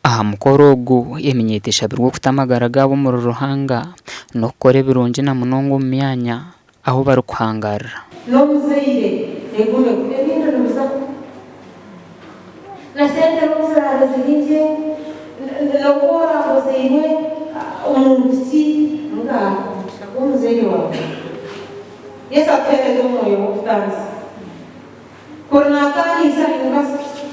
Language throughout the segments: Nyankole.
Aha mukoro ogu, eminyeeto eshabirwe okuta amagara gaabo omuri Ruhanga n'okukora ebirungi na munonga omu myanya ahu barikuhangaarira. N'omuzaire egume ebindi nibiza na sente n'obu ziraabe ziri nkye n'obu oraabe ozairwe omuntu ki mbwa omugisha gw'omuzaire waawe. Yesu atuheereze omwoyo w'okutaanisa. Kuri naataaniise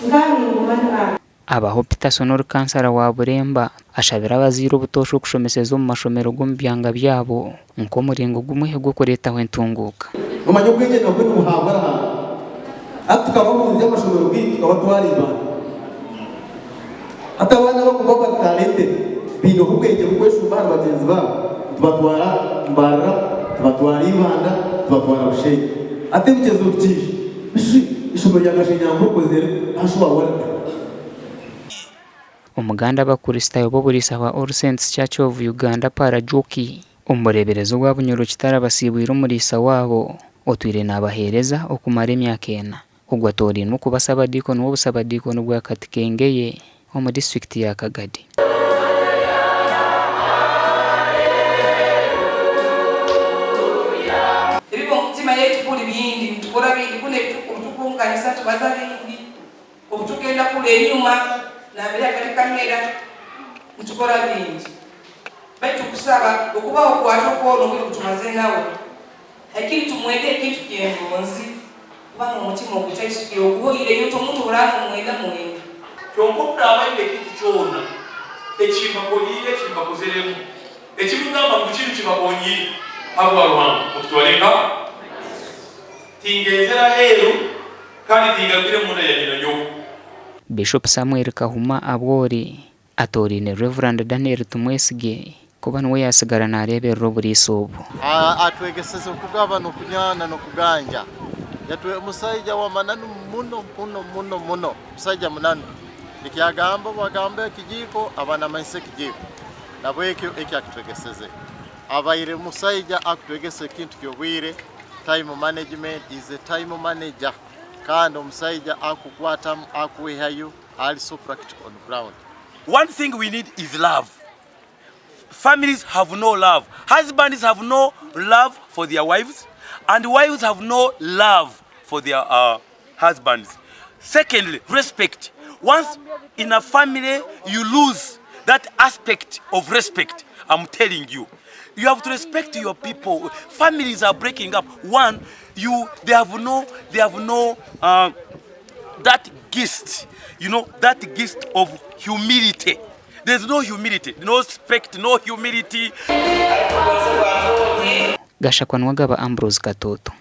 nka ninguma ndi aha. Abaho Peterson ori kansara wa Buremba ashabire abazaire obutoosha okushomeseza omu mashomero g'omu byanga byabo nk'omuringo gumwe gw'okureetaho entunguuka. Omanye obwengye nabwo nibuhabwa Ruhanga. Hati tukaba omu nju y'amashomero gaitu tukaba twara ibanda. Hati abaana abakuba bari talented baineho obwengye bukweshumba ahari bagyenzi baabo nitubatwara Mbarara, tubatwara Ibanda, tubatwara Bushenyi. Hati ebigyezo bikiija bishi eishomero rya Kashenyankore okozire ahu wawarida. Omuganda Abakristaayo b'oburiisa bwa All Saints Church of Uganda Parajuki, omureeberezi owa Bunyoro Kitara basiibwire omuriisa waabo otwire naabaheereza okumara emyaka ena. Ogwo atoorainwe okuba Sabadiikoni w'obusabadiikoni bwa Katikengeye omu disiturikiti ya Kagadi. Ebiba omu mitima yaitu kuri bingi, nitukora bingi, kunu ebitukunganisa tubaza bingi, obu tugenda kure enyuma nambere hatari kamera nitukora bingi. Baitu kusaba okubaho kwakyo kwona obwire obu tumaze nawe, Hakiri tumwende ekintu ky'engonzi kuba n'omutima ogutaisukire oguhoireyo nti omuntu oburaaba nomwenda mwende. Kyonka obu muraaba haine ekintu kyona eki mbakoliire, eki mbakozeremu, eki mugamba ngu kinu kibakonyiire, habwa Ruhanga, mukitwale nka tingenzere aheeru kandi tingarukire munda ya nyina nyowe. Bishop Samuel Kahuma Abwori Atooraine Rev. Daniel Tumwesigye kuba niwe yaasigara naareeberera oburiisa obu. Atwegeseze okugaba nokunywana nokuganja. Yatwe musaija wamananu muno muno muno muno, musaija munanu. Nikyo agamba obu agamba ekijiiko aba namanyisa ekijiiko. Nabwekyo eki akitwegeseze. Abaire musaija akutwegesa ekintu kyobwire, time management, is a time manager kandi omusaija akukwatamu akwihayo. Ali so practical on ground. One thing we need is love, families have no love, husbands have no love for their wives and wives have no love for their uh, husbands. Secondly, respect. Once in a family you lose that aspect of respect, I'm telling you. You have to respect your people. Families are breaking up. One, you they have no they have no uh, that gist, you know, that gist of humility. There's no humility, no respect, no humility. Gashakwa Nuwagaba Ambrose Katoto.